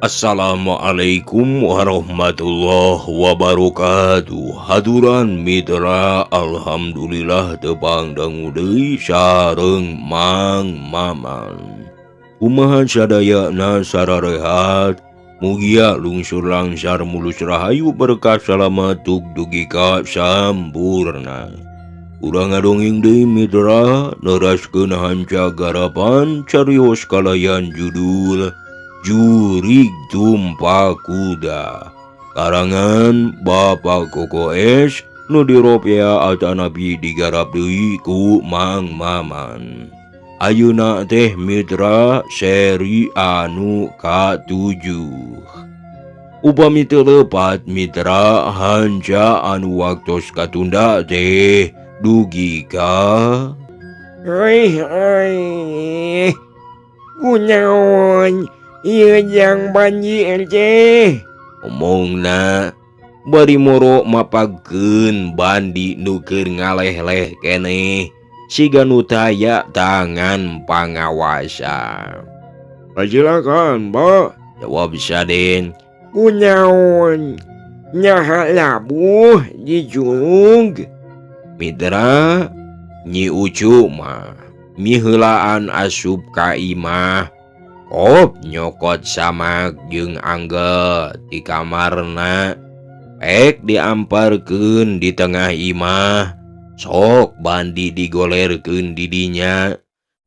Assalamualaikum warahmatullahi wabarakatuh. Haturan mitra, alhamdulillah tepang dangu deui sareng Mang Maman. Kumaha sadayana sararehat, mugia lungsur langsar mulus rahayu berkah salamat dugi ka sampurna. Urang ngadongeng deui mitra, neraskeun hanca garapan carios kalayan judul Jurig Tumpak Kuda, karangan Bapak Koko S nu diropea atanapi digarap deui ku Mang Maman. Ayeuna teh mitra seri anu ka-7. Upami teu lepat mitra hanca anu waktos katunda teh dugi ka Kunaon ieu jang banji teh omongna bari moro mapagkeun bandi nu keur ngaleh-leh keneh siga nu taya tangan pangawasa. Silakan, Pak, jawab Saden. Kunaon nyaha labuh dijulung? Mitra, Nyi Ucu mah miheulaan asup ka imah. Kop nyokot samak jeung anggel di kamarna, pek diamparkeun di tengah imah, sok bandi digolerkeun di dinya,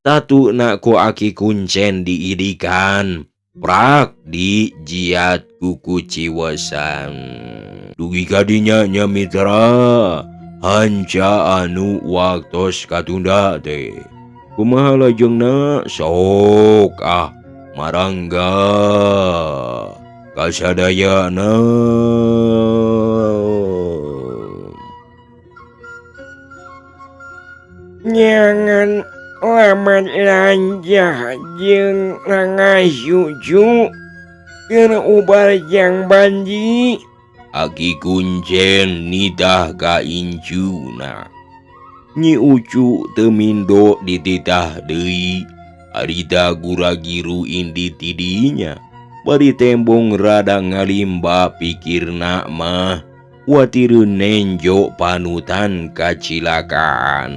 tatuna ku aki kuncen diidikan, prak dijiat ku kuciwesan. Dugi ka dinya nya mitra, hanca anu waktos katunda teh. Kumaha lajengna sok ah marangga kasadayana. Nyangan laman lanjah jeung rangasuju keur ubar jang banji. Aki kuncen nitah ka incuna. Nyi Ucu teu mindo dititah deui. Harita gura-giru indi tidinya, bari tembong rada ngalimba pikirna mah kuatireun nenjo panutan kacilakaan.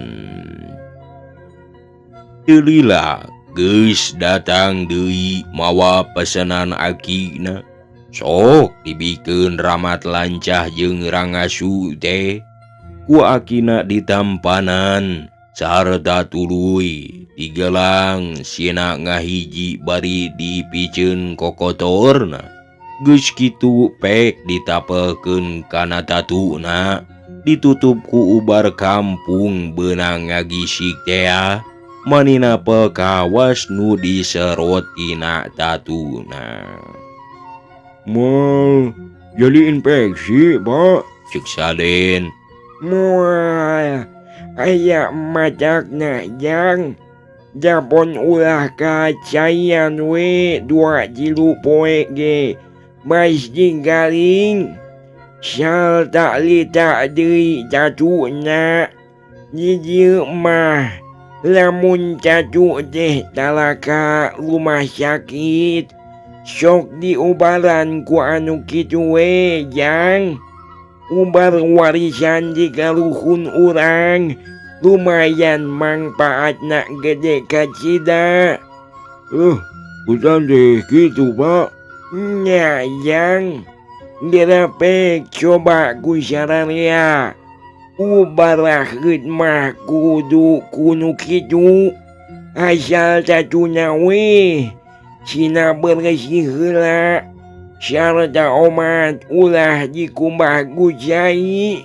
Teu lila geus datang deui mawa pesenan akina, sok dibikeun ramat lancah jeung rangasu teh. Ku akina ditampanan sarta tuluy digelang sina ngahiji bari dipiceun kokotorna. Geus kitu pek ditapelkeun kana tatuna, ditutup ku ubar kampung beunang ngagisik tea, manina pekawas nu diserot tina tatuna. Moal jadi infeksi, Pak, cek Saden. Moal aya matakna jang japon ulah kacayan we dua jilu poe ge mais garing sal tak lita deui tatuna di mah lamun catu teh talaka rumah sakit sok diubaran ku anu kitu we jang. Ubar warisan di karuhun urang lumayan manfaatna gede kacida. Bukan deh gitu, Pak. Nya jang gerapek coba ku sararea. Ubarahkeun mah kudu kunu kitu asal tatuna we sina beresih heula. Sarta omat ulah dikumbah ku cai.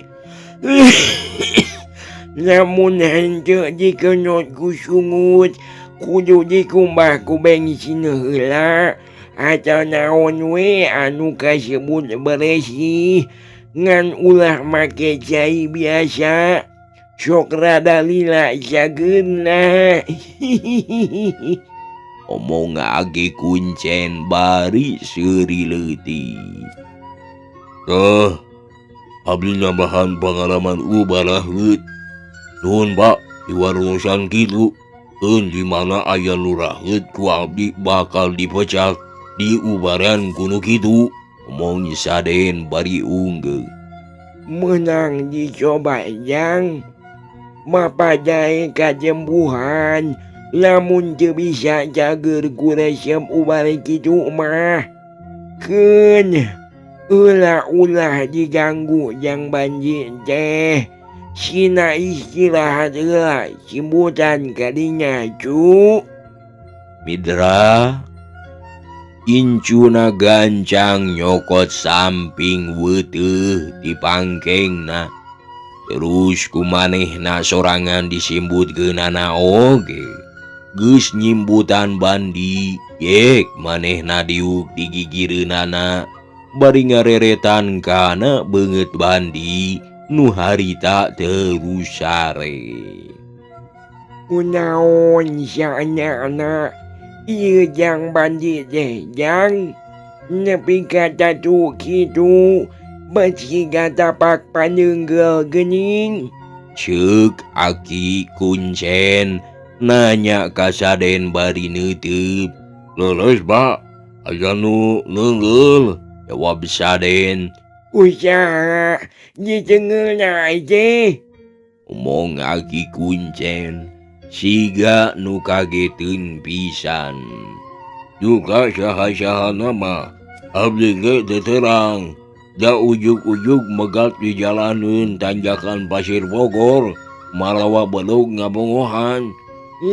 Lamun henteu dikenyot ku sungut kudu dikumbah ku bensin heula Atau naon we anu kasebut beresih ngan ulah make cai biasa sok rada lila cageurna. Omong Aki Kuncen bari seuri leutik. Tah, abdi nambahan pengalaman ubaraheut. Nuhun Pak, diwarusan kitu. Keun di mana aya nu raheut ku abdi bakal dipecak diubaran ku nu kitu. Omong Saden bari unggeuh. Meunang dicoba jang. Mapajae kajembuhan lamun teu bisa cager ku resep ubar kitu mah. Keun ulah-ulah diganggu jang banji teh. Sina istirahat heula simbutan kadinya cu. Mitra incuna gancang nyokot samping weuteuh di pangkengna. Terus kumanehna sorangan disimbut geunana oge. Geus nyimbutan bandi, yek manehna diuk digigireunana bari ngareretan kana beungeut bandi nu harita terus sare. Kunaon saenyana ieu jang bandi teh jang nepi ka tatu kitu beuki gatapak paneunggeul geuning. Ceuk Aki Kuncen nanya ka Saden bari neuteub. Leres Pak, aya nu neunggeul, jawab Saden. Usaha ditengeulna teh. Omong Aki Kuncen siga nu kageteun pisan. Duka saha-sahana mah abdi ge teu terang. Da ujug-ujug megat di jalaneun tanjakan Pasir Bogor, malawa bedog ngabongohan.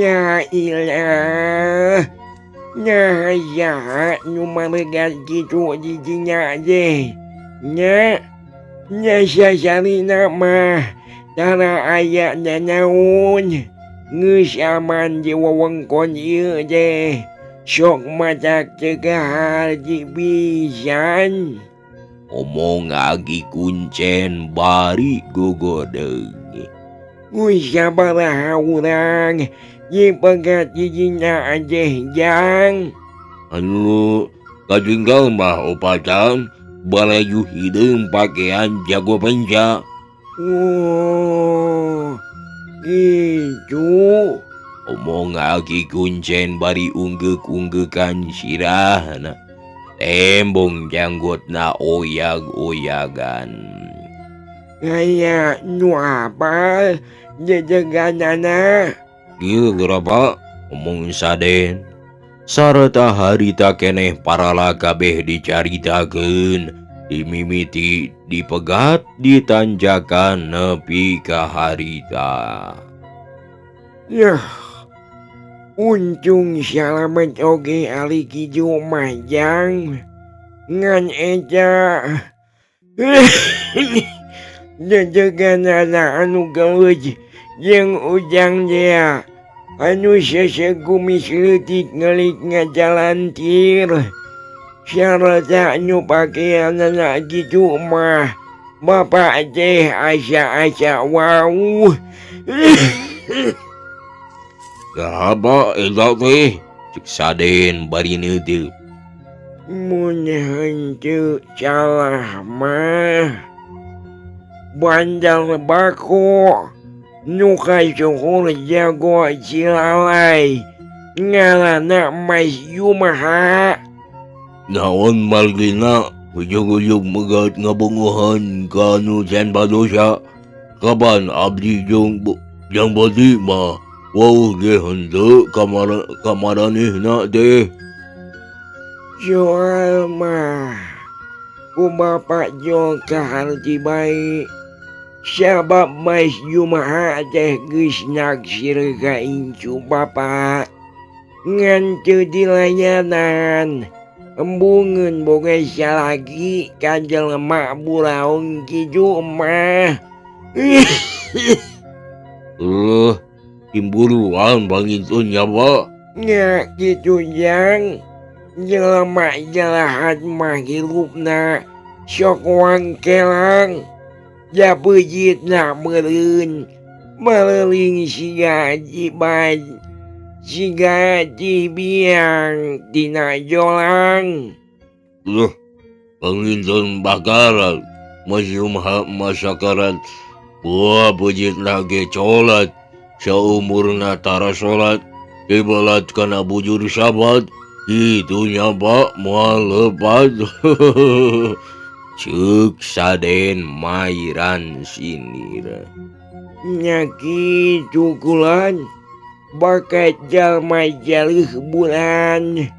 Ya ilah, nah ya nu maregat kitu di dinya teh. Nya, nya sasarina mah tara aya nanaon. Geus aman di wewengkon ieu teh. Sok matak teu kaharti pisan. Omong Aki Kuncen bari gogodeg. Geus sabaraha urang dipegat di dinya teh jang. Anu katinggal mah opatan balayu hideung pakaian jago penca. Oh, gitu. Omong Aki Kuncen bari unggeuk-unggekan sirahna. Tembong janggotna oyag-oyagan. Aya nu apal jejeganana. Ieu geura Pak, omong Saden. Sarta harita keneh parala kabeh dicaritakeun, dimimiti dipegat ditanjakan nepi ka harita. Yah, untung salamet oge ari kitu mah jang. Ngan eta jejeganana anu geuleuh jeung ujang dea anu seseugumis leutik ngelik ngajalantir. Sarta nu pakeanana kitu mah bapak teh asa-asa wau. Saha Pak eta teh? Cek Saden bari neuteub. Mun henteu salah mah bandar bako nu kasuhur jago Cilalai ngaranna Mas Jumaha. Naon margina ujug-ujug megat ngabongohan ka nu can badosa. Kapan abdi jeung badi mah wauh ge henteu kamaranehna teh. Soal mah ku bapak jol kaharti bae. Sabab Mas Jumaha teh geus naksir ka incu bapak. Ngan teu dilayanan. Embungeun boga salaki ka jelema buraung kitu mah. Cemburuan pangintun nya Pak. Nya kitu jang. Jelema jalahat mah hirupna sok wangkelang japeujitna meureun maleling siga jibaj siga cibiang tina jolang. Loh, panginten bakaran masih masakaran buah peujitna ge colat saumurna tara salat dibelat kana bujur sabat itu nyaba moal lepat. Ceuk Saden mairan sindir. Nya kitu kulan bakat jalma jaleuh bulan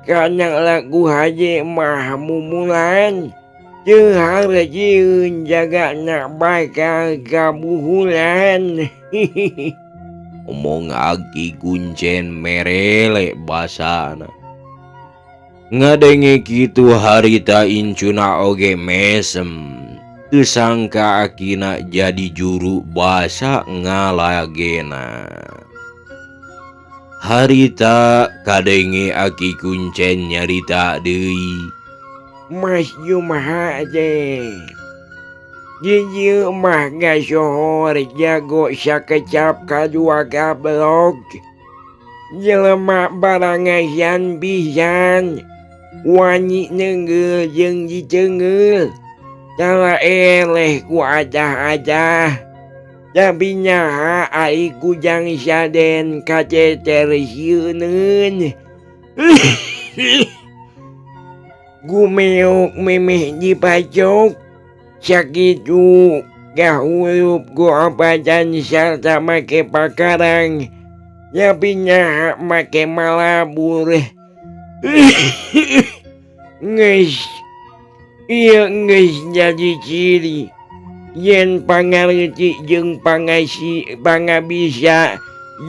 kana lagu haje mah mumulan teu hareujeun jagana bakal kabuhulan. Omong Aki Kuncen merelek basana. Ngadenge kitu harita incuna oge mesem. Teu sangka akina jadi juru basa ngalagena. Harita kadenge Aki Kuncen nyarita deui. Mas Jumaha teh Dieu mah gasohor jago sakecap kadua gablok. Jelema barangasan pisan wani neungeul jeung diceungeul. Tara eleh ku adah-adah. Tapi nyaha ai kujang Saden kaceter sieuneun. Gumeok memeh dipacok. Sakitu kahurup ku apacan sarta make pakarang. Tapi nyaha make malabur. Geus ieu geus jadi ciri yen pangarti jeung pangasi pangabisa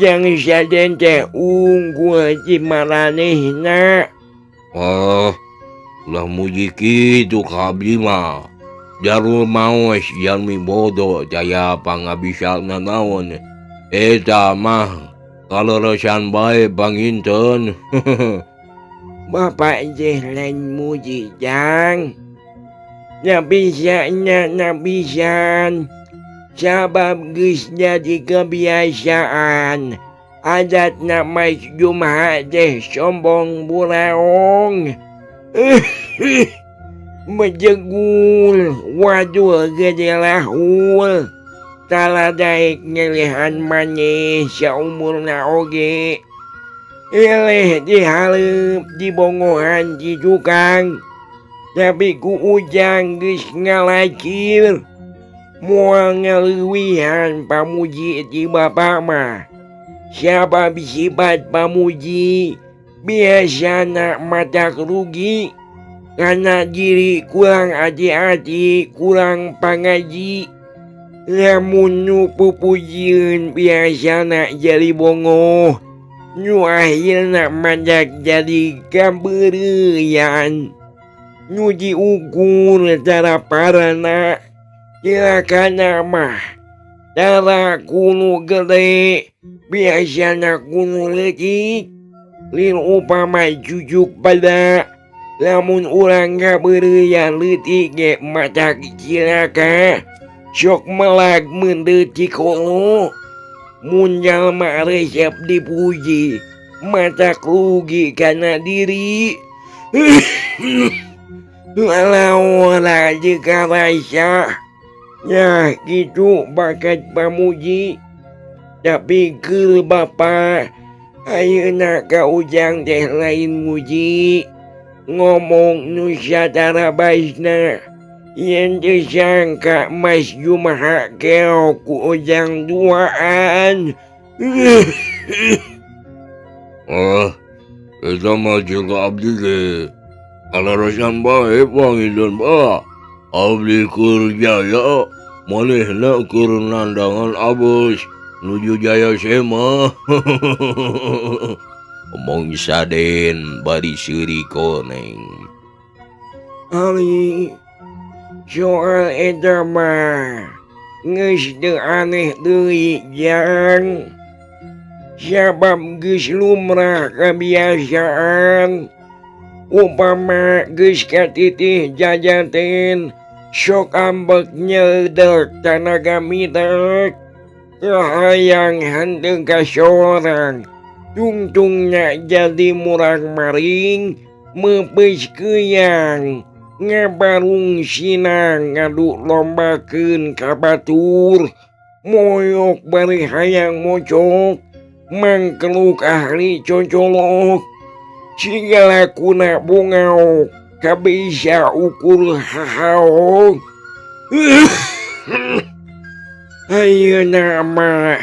jang Saden teh unggul ti maranehna. Oh, ulah muji kitu ka abdi mah. Jarul maos jalmi bodoh jaya pangabisa nanaon. Eta mah kaleresan bae panginten. Bapak teh lain muji jang. Na bisa nya na pisan. Sabab geus jadi kebiasaan. Adatna Mas Jumaha teh sombong buraong. Mejegul wadul gede lahul. Tara daek ngelehan maneh saumurna oge. Eleh dihareup dibongohan di tukang. Tapi ku Ujang geus ngalacir. Moal ngaleuwihan pamuji ti bapa mah. Sabab sifat pamuji biasana matak rugi. Karena diri kurang hati-hati, kurang pangaji. Lamun nu pupujieun biasana jadi bongoh. Nu akhirna madak jadi kabeureuyan. Nu diukur tara parana. Cilakana mah tara kunu gede biasana kunu leutik. Lin upama jujuk pada lamun urang kabeureuyan leutik ge matak cilaka. Sok melag mendeutik kolo. Mun jalma resep dipuji matak rugi kana diri. Lalawara jeung karasa. Nah gitu bakat pamuji. Tapi keur bapa ayeuna ka Ujang teh lain muji. Ngomong nu satara baisna. Yen teu sangka Mas Jumaha keok ku Ujang duaan. Ah, eta mah jeung abdi ge. Kaleresan bae panginten ba. Abdi keur jaya, manehna keur nandangan abus nuju jaya sema. Omong Saden bari seuri koneng. Ali soal eta mah geus teu aneh deui jang. Sabab geus lumrah kebiasaan. Upama geus katitih jajaten sok ambek nyedek tanaga mitek kahayang henteu ka sorang tungtungna jadi murang maring meupeus keuyang ngabarung sinang ngadu lombakeun ka batur moyok bari hayang mocok mangkeluk ahli cocolok segala kuna bungaok kabisa ukur hahaok. Ayeuna mah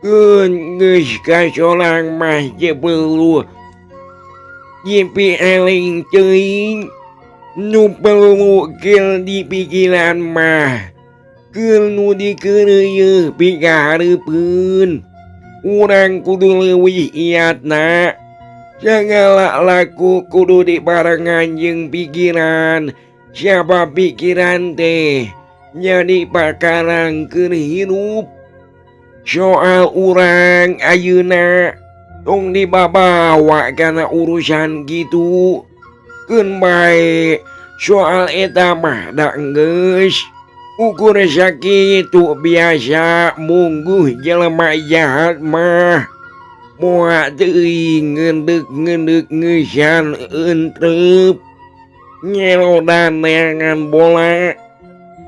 keun geus kasolang mah jebeuh jipi eling teuing nu perlu gel di pikiran mah keur nu dikeureuyeun pikahareupeun urang kudu leuwih iatna. Segala laku kudu dibarengan jeung pikiran. Siapa pikiran teh jadi pakarang keur hirup. Soal urang ayeuna tong dibabawa kana urusan gitu. Keun bae soal eta mah da geus. Ukur sakitu biasa mungguh jelema jahat mah. Moa teuing ngeundek-ngeundek ngeusan entrep nyelodan neangan bola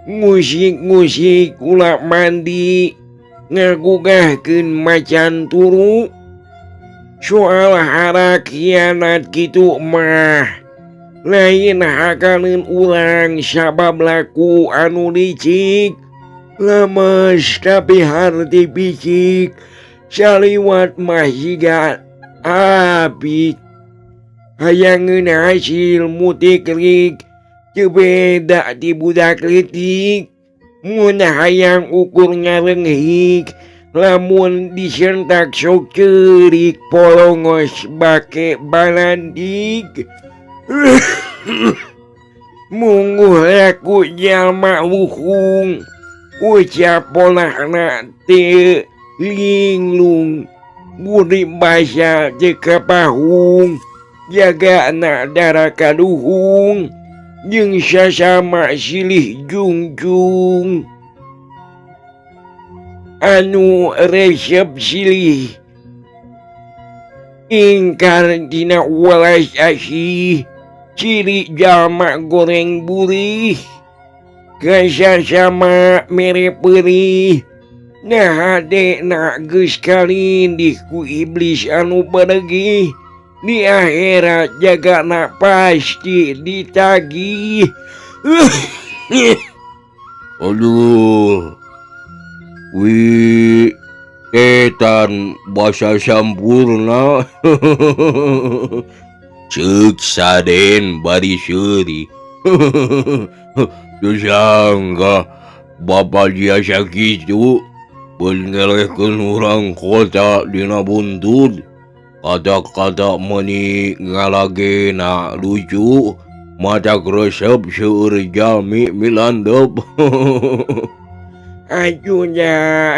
ngusik-ngusik kula mandi ngagugahkeun macan turu soal harak hianat kitu mah lain hakaleun urang sabab laku anu licik lemes tapi harti picik saliwat mah jiga abik hayangeun hasil mutiklik teu beda ti budak leutik mun hayang ukur ngareunghik lamun disentak sok ceurik polongos bake balandik. Mungguh laku jalma luhung ucap polahna teu linglung budi basa teu kapahung jaga anak darah kaduhung jeung sasama silih jungjung anu resep silih ingkar dina welas asih ciri jalma goreng burih kasasama mere peurih. Nah adekna geus kalindih ku iblis anu beregih di akhirat jagana pasti ditagih. Aduh, wi etan basa sampurna. Ceuk Saden bari seuri. Teu sangka bapa dia sakitu ngelehkeun urang kota dina buntut. Kata-kata meuni ngalagena lucu mata resep seueur jalmi milandep. Ajunya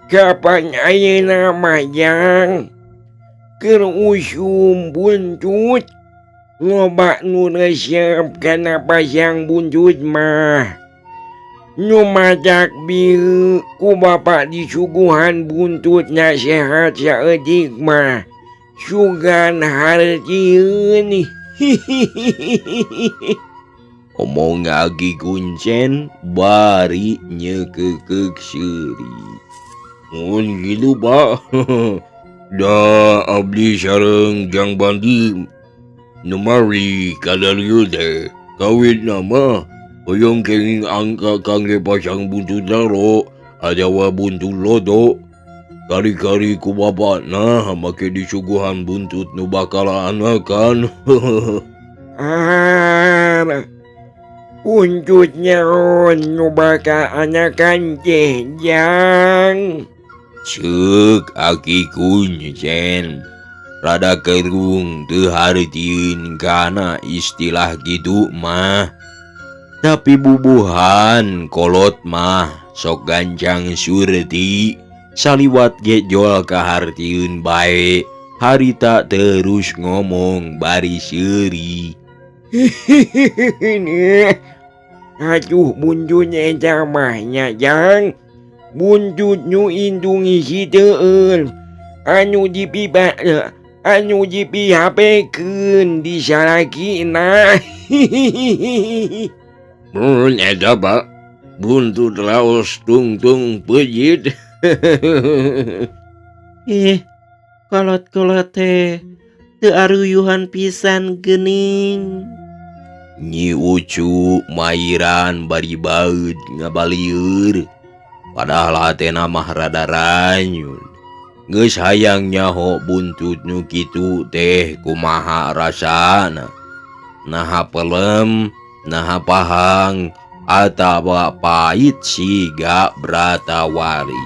kapan ayeuna mah jang keur usum buntut loba nu resep kana pasang buntut mah. Nu majak bieu ku bapak disuguhan buntut nasehat saeutik mah sugan hartieun. Omong agi kuncen bari nyekekeuk seuri. Mun kitu Pak. Da abdi sareng Jang Bandi nu mari kadarieu teh kawitna mah hoyong kenging angka kangge pasang buntut daro atawa buntut lodo. Kari-kari ku bapakna make disuguhan buntut nu bakal anakan. Buntut nyaon nu bakal anakan teh jang. Ceuk aki kuncen rada kerung teu hartieun kana istilah kitu mah. Tapi bubuhan kolot mah sok gancang surti saliwat ge jol kahartieun bae Harita terus ngomong bari seuri. Aduh bunjutnya jamahnya jang. Bunjut nu indung isi teueul. Anu dipiba anu dipihapekeun di salakina. Mun eta Pak, buntut raos tungtung pejit. Ih, kolot-kolot teh teu aruyuhan pisan geuning. Nyi Ucu mairan bari baeud ngabalieur. Padahal hatena mah rada ranyun. Geus hayang nyaho buntut nu kitu teh kumaha rasana. Naha pelem, naha pahang, atawa pahit siga bratawali.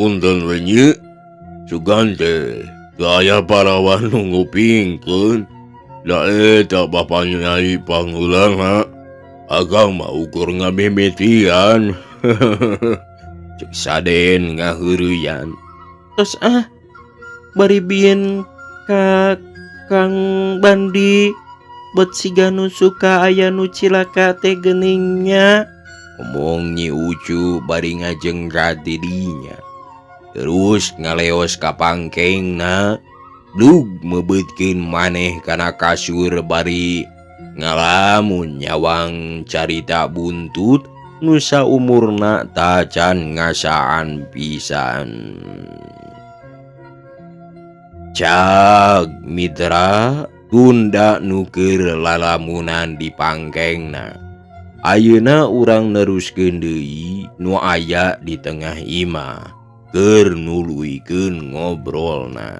Punten we nyi, sugan teh gaya parawan nu ngupingkeun. Da eta bapa nyai pangulang ha. Akang mah ukur ngamimitian. Cek Saden ngaheureyan. Tos ah, bari bien ka Kang Bandi bet siga nu suka aya nu cilaka teh geuningnya. Omong Nyi Ucu bari ngajengkat di dinya. Terus ngaleos ka pangkengna, dug mebeutkeun maneh kana kasur bari ngalamun nyawang carita buntut nu saumurna tacan ngasaan pisan. Cag mitra tunda nu keur lalamunan di pangkengna. Ayeuna urang neruskeun deui nu aya di tengah imah keur nuluykeun ngobrolna.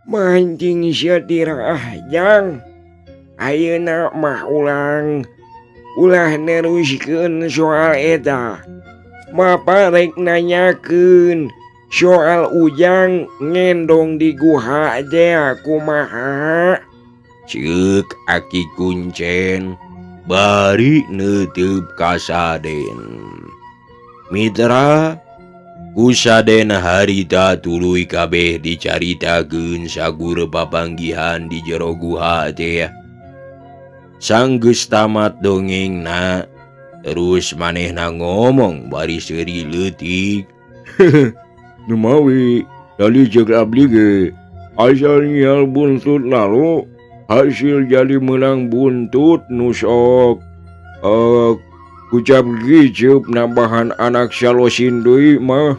Mancing sia tiraah jang. Ayeuna mah ulang ulah neruskeun soal eta. Bapa rek nanyakeun soal Ujang ngendong di guha teh kumaha. Ceuk Aki Kuncen bari neuteub ka Saden. Mitra ku Saden harita tuluy kabeh dicaritakeun sagur papanggihan di jero guha teh. Sanggeus tamat dongengna, terus manehna ngomong bari seuri leutik. Numawi tadi ceuk abdi ge asal nyial buntut lalu hasil jadi menang buntut nu sok kucap giceup nambahan anak salosin deui mah.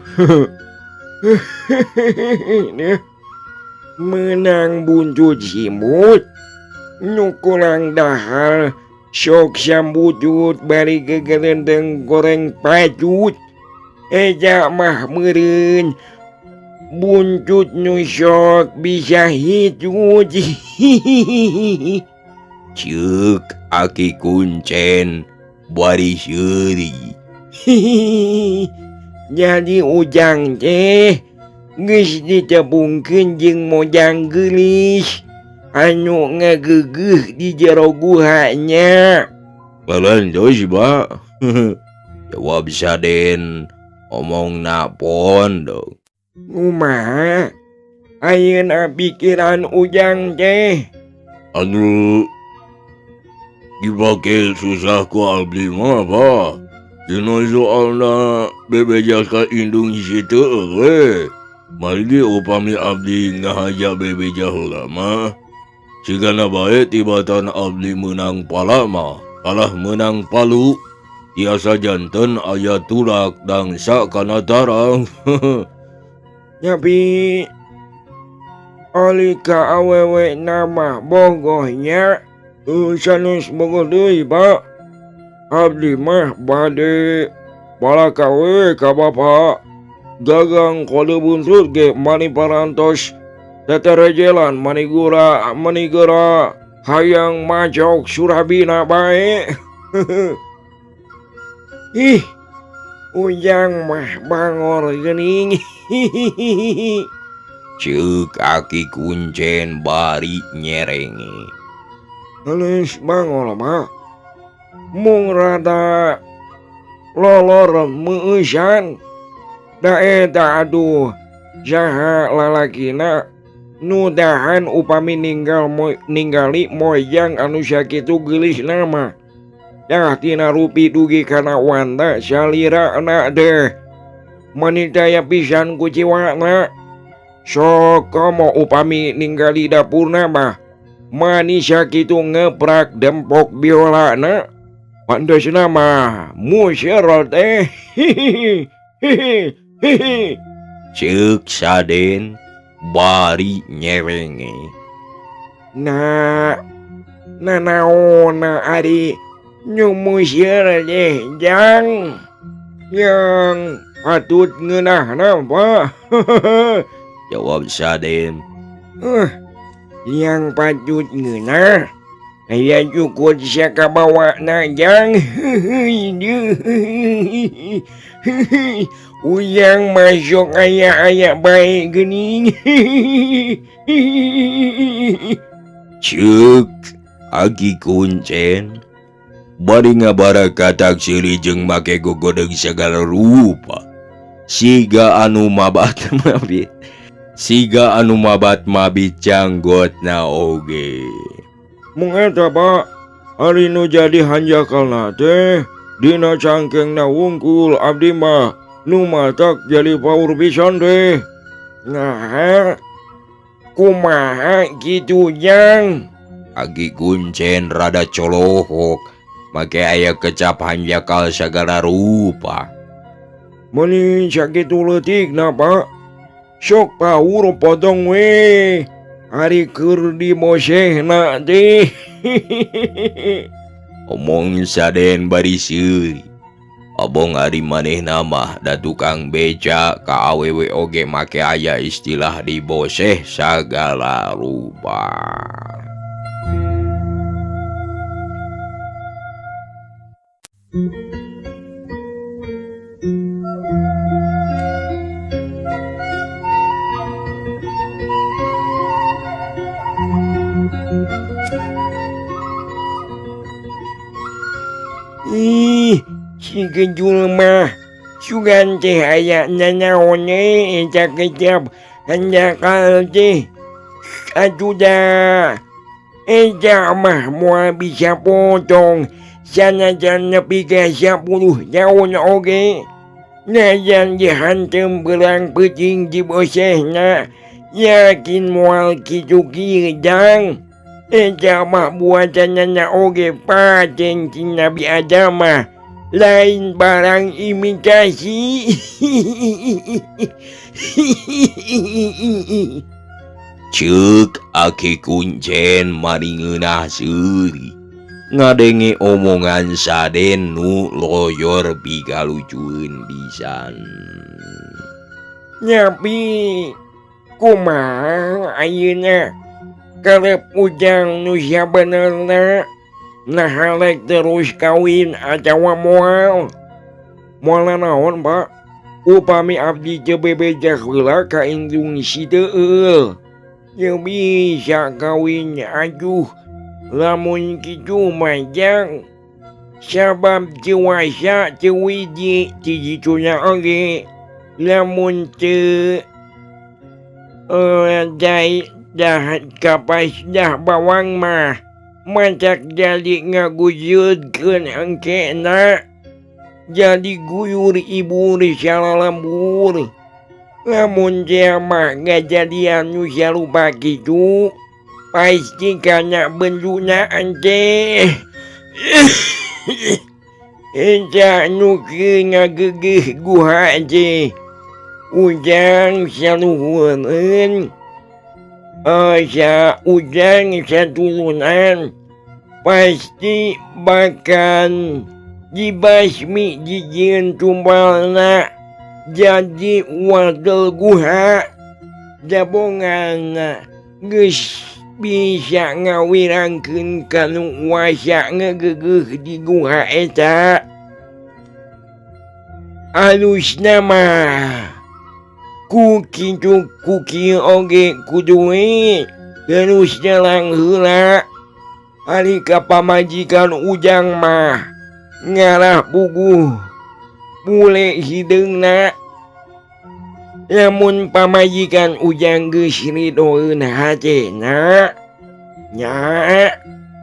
Menang buntut simut nu kurang dahar sok sambutut bari gegelendeng goreng pacut. Eja mah meureun buntut nu sok bisa hicut. Ceuk Aki Kuncen bari seuri. Jadi Ujang teh geus ditebungkeun jeung mojang geulis anu ngageugeuh di jero guha nya. Balantos ba. Jawab Saden omongna pondok. Kumaha ayeuna pikiran Ujang teh? Anu dipake susah ku abdi mah Pak. Dina soalna bebeja ka indung situ we. Margi upami abdi ngahaja bebeja heula mah sigana bae tibatan abdi meunang pala mah kalah meunang palu. Tiasa janten aya tulak dangsa kana tarang. Tapi ali ka awewe nama bogohnya sanes bogoh deui Pak. Abdi mah bade balakawe ka bapa. Gagang kode buntut ge mani parantos teterejelan manigura manigera hayang majok Surabina bae. Ih, Ujang mah bangor geuning. Ceuk Aki Kuncen bari nyerenge. Geus bangol mah mung rada lolor meueusan da eta aduh saha lalakina nu dahan upami ninggali mojang anu sakitu geulisna mah. Dah tina rupi dugi kana wanda salirana deh mani daya pisan ku jiwana. Sok komo upami ninggali dapurna mah mani sakitu ngeprak dempok biolana. Pandesna mah musero teh. Hihihi. Ceuk Saden bari nyerenge. Nah, nanaona ari nu museur deh jang yang patut ngeunahna mah. Jawab Saden. Yang patut ngeunah aya cukup sakabawa na jang. Ujang masuk aya-aya bae geuning. Ceuk Aki Kuncen bari ngabarakatak seuri jeung make gogodeg sagala rupa. Siga anu mabat mabit. Siga anu mabat mabit canggotna oge. Mung eta Pak, ari nu jadi hanjakalna teh dina cangkengna wungkul abdi mah nu matak jadi paur pisan teh. Nah, kumaha kitu jang? Aki Kuncen rada colohok make aya kecap hanjakal sagala rupa. Meuni sakitu leutikna Pak. Sok paur potong we. Ari keur dimosehna teh. Omong Saden bari seuri. Abong ari manehna mah da tukang beca ka awewe oge make aya istilah diboseh sagala rupa. Ih, si gejul mah sugan teh aya nanaon eta kecap hanjakal teh. Atuh da eta mah moal bisa potong sanajan nepi ka 10 taun oge. Najan dihantem belang peuting di bosehna yakin moal kitu kieu jang. Eta mah buatanana oge paten ti Nabi Adam mah lain barang imitasi. Ceuk Aki Kuncen maringeunah seuri ngadenge omongan Saden nu loyor pigalucueun pisan. Nyapi kumaha ayeuna karep ujang nu sabenerna nah halek terus kawin atawa moal. Moal naon Pak? Upami abdi teu bebeja heula ka indung si teueul. Teu bisa kawin aduh lamun kitu mah jang. Sabab teu wasa teu wiji ti dituna oge. Lamun teu dah kapas dah bawang mah matak jadi ngagujudkeun engkena jadi guyur ibur salalembur. Lamun teh mah ngajadian nu sarupa kitu pasti kana benduna ente. Eta nu keur ngagegeuh guha teh ujang saluhureun. Asa ujang saturunan pasti bahkan dibasmi dijieun tumbalna jadi wadel guha. Jabongan geus bisa ngawirangkeun kanu wasa ngegegeuh di guha eta. Alusna mah Ku kitu ku kieu oge kudu we terus jalan heula. Ari ka pamajikan Ujang mah ngarah puguh bule hideungna. Lamun pamajikan Ujang geus ridoeun hatena nya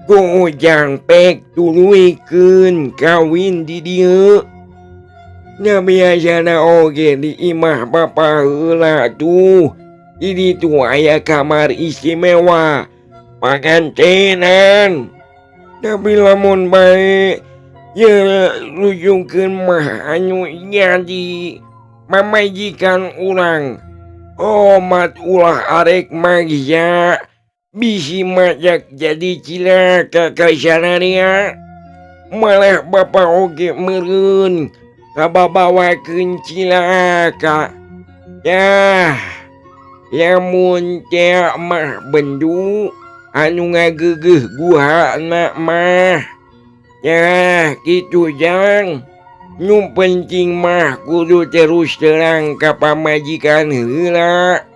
ku Ujang pek tuluykeun kawin di dieu. Nya biasana oge di imah bapa heula tuh. Di ditu aya kamar istimewa pangantenan. Tapi lamun bae ye rujungkeun mah anu jadi mamajikan urang. Omat ulah arek magja bisi majak jadi cilaka ka sanaria. Malah bapa oge meureun kababawakeun cilaka. Yah, lamun teh mah bendu anu ngageugeuh guhana mah. Yah, kitu Jang. Nu penting mah kudu terus terang ka pamajikan heula.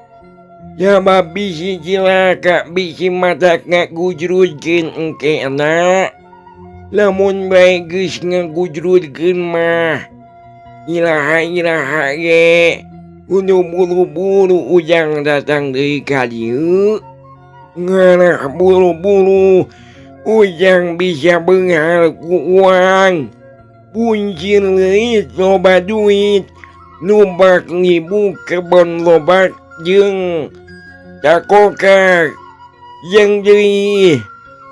Sabab bisi cilaka bisi matak ngagujrudkeun engkena. Lamun bae geus ngagujrudkeun mah iraha-iraha ge kudu buru-buru Ujang datang deui ka dieu. Ngarah buru-buru Ujang bisa beunghar ku uang. Puncir leuit loba duit nubak ribu kebon lobak jeung takokak jeung deui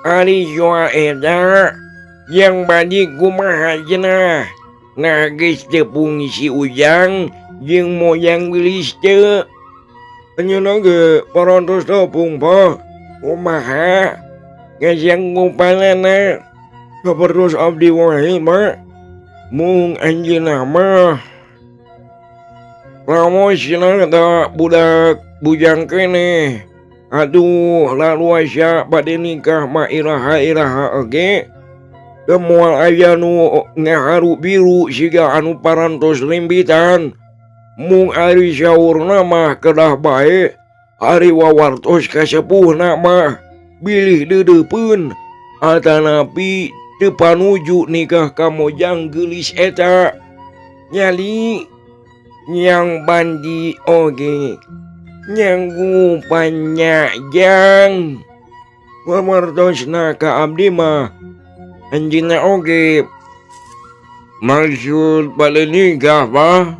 ari soal eta yang badi kumaha cenah. Nah geus teu fungsi Ujang jeung moyang geulis teu. Anjeunna ge parantos tepung Pak. Kumaha ngasanggupanana? Sapertos abdi wae Pak. Mung anjeunna mah ramos cenah da budak bujang keneh. Aduh laluasa bade nikah mah iraha-iraha oge. Teu moal aya nu ngaharu biru siga anu parantos limbitan. Mung ari saurna mah kedah bae ari wawartos ka sepuhna mah bilih deudeupeun atanapi teu panuju nikah ka mojang geulis eta. Nyali nyang Bandi oge nyanggupan nya Jang. Wawartosna ka abdi mah anjeunna oge maksud bade nikah Pak.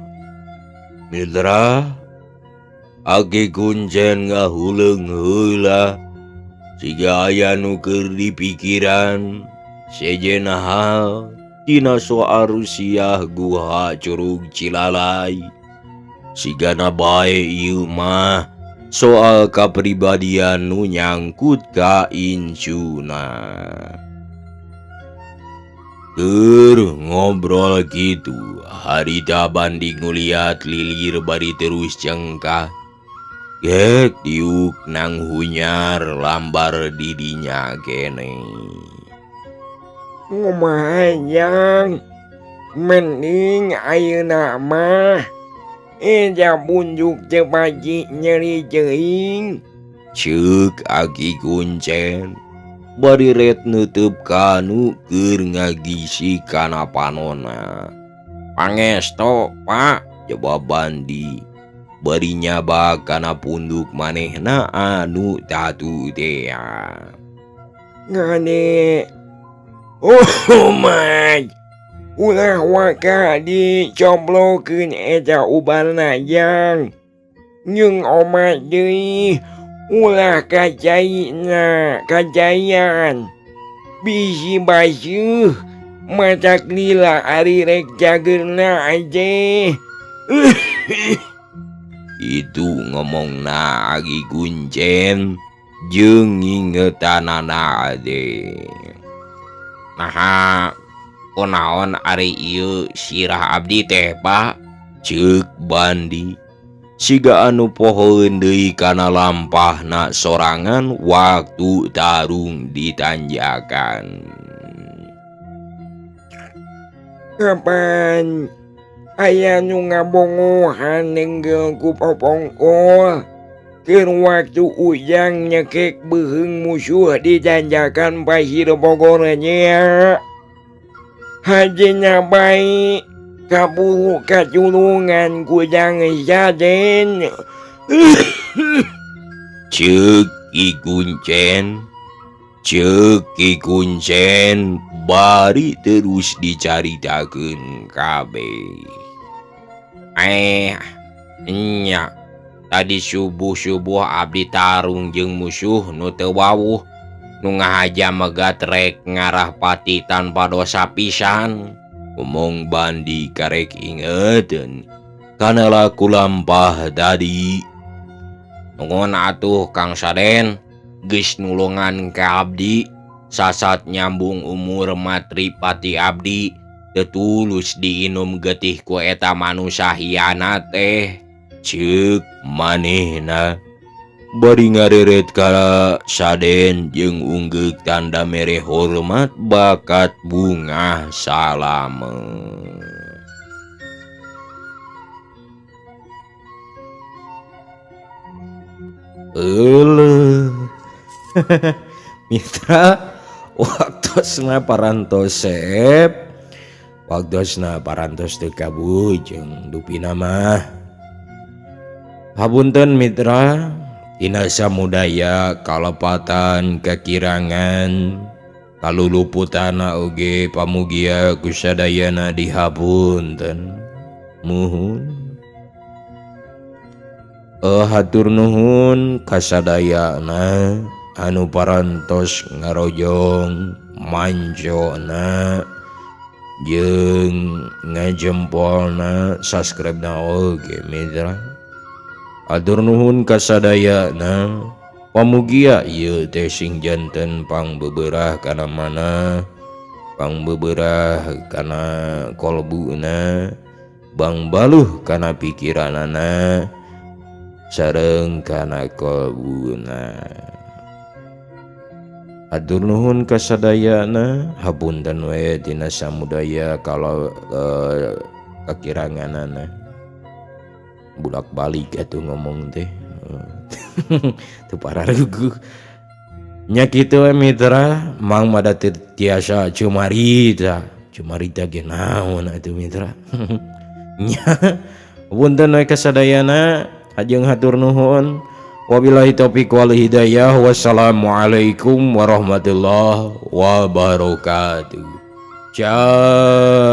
Mitra Aki kuncen ngahuleung heula siga aya nu keur dipikiran sejenna hal tina soal Rusiah guha Curug Cilalay. Sigana bae ieu mah soal kapribadian nu nyangkut ka incuna. Keur ngobrol kitu harita Bandi nguliat lilir bari terus cengkah. Gek diuk nang hunyar lambar didinya kene. Kumaha Jang? Mending ayeuna mah eja bunjuk teu baji nyeri teuing. Ceuk Aki kuncen bari ret neuteub kanu keur ngagisi kana panona. Pangesto Pak, jawab Bandi bari nyaba kana punduk manehna anu tatu tea. Ngane. Oh my. Ulah waka dicoblokkeun eta ubarna Jang. Jeung omat deui ulah kacaina kacayan. Bisi baseuh matak lila ari rek cageurna aja. Itu ngomongna Aki kuncen jeung ngingetanana ade. Naha kunaon ari ieu sirah abdi teh Pak? Ceuk Bandi siga anu pohoeun deui kana lampahna sorangan waktu tarung ditanjakan. Kapan Aya nu ngabongohan nenggel ku popongkol. Keur waktu Ujang nyekek beuheung musuh di tanjakan Pasir Bogor nya. Hajena bae kaburu kacurungan ku Jang Saden. Ceuk Ki Kuncen, ceuk Ki Kuncen bari terus dicaritakeun kabeh. Nya tadi subuh-subuh abdi tarung jeung musuh nu teu wawuh nu ngahaja megat rek ngarah pati tanpa dosa pisan. Omong Bandi karek ingeteun kana laku lampah tadi. Nuhun atuh Kang Saden geus nulungan ka abdi sasat nyambung umur matri pati abdi teu tulus diinum getih ku eta manusa hianat teh. Ceuk manehna bari ngareret ka Saden jeung unggeuk tanda mere hormat bakat bungah salame. Euleuh. Mitra waktosna parantosep, waktosna parantos teu kabujeng dupina mah. Hapunten mitra, tina samudaya kalepatan kakirangan kaluluputana oge pamugia kusadayana dihapunten. Muhun. Hatur nuhun kasadayana anu parantos ngarojong manjona jeung ngajempolna subscribe-na oge mitra. Hatur nuhun kasadayana pamugia ieu teh sing janten pangbeberah kana mana, pangbeberah kana kolbuna, bangbaluh kana pikiranana, sareng kana kolbuna. Hatur nuhun kasadayana, hapunten we tina samudaya kalau kakiranganana. Bulak-balik atuh ngomong teh. Teu pararuguh. Nya kitu we mitra, Mang mada teu tiasa cumarita. Cumarita ge naon atuh mitra. Nya punten we kasadayana, hajeng hatur nuhun. Wabillahi taufiq wal hidayah. Wassalamualaikum warahmatullahi wabarakatuh. Ciao.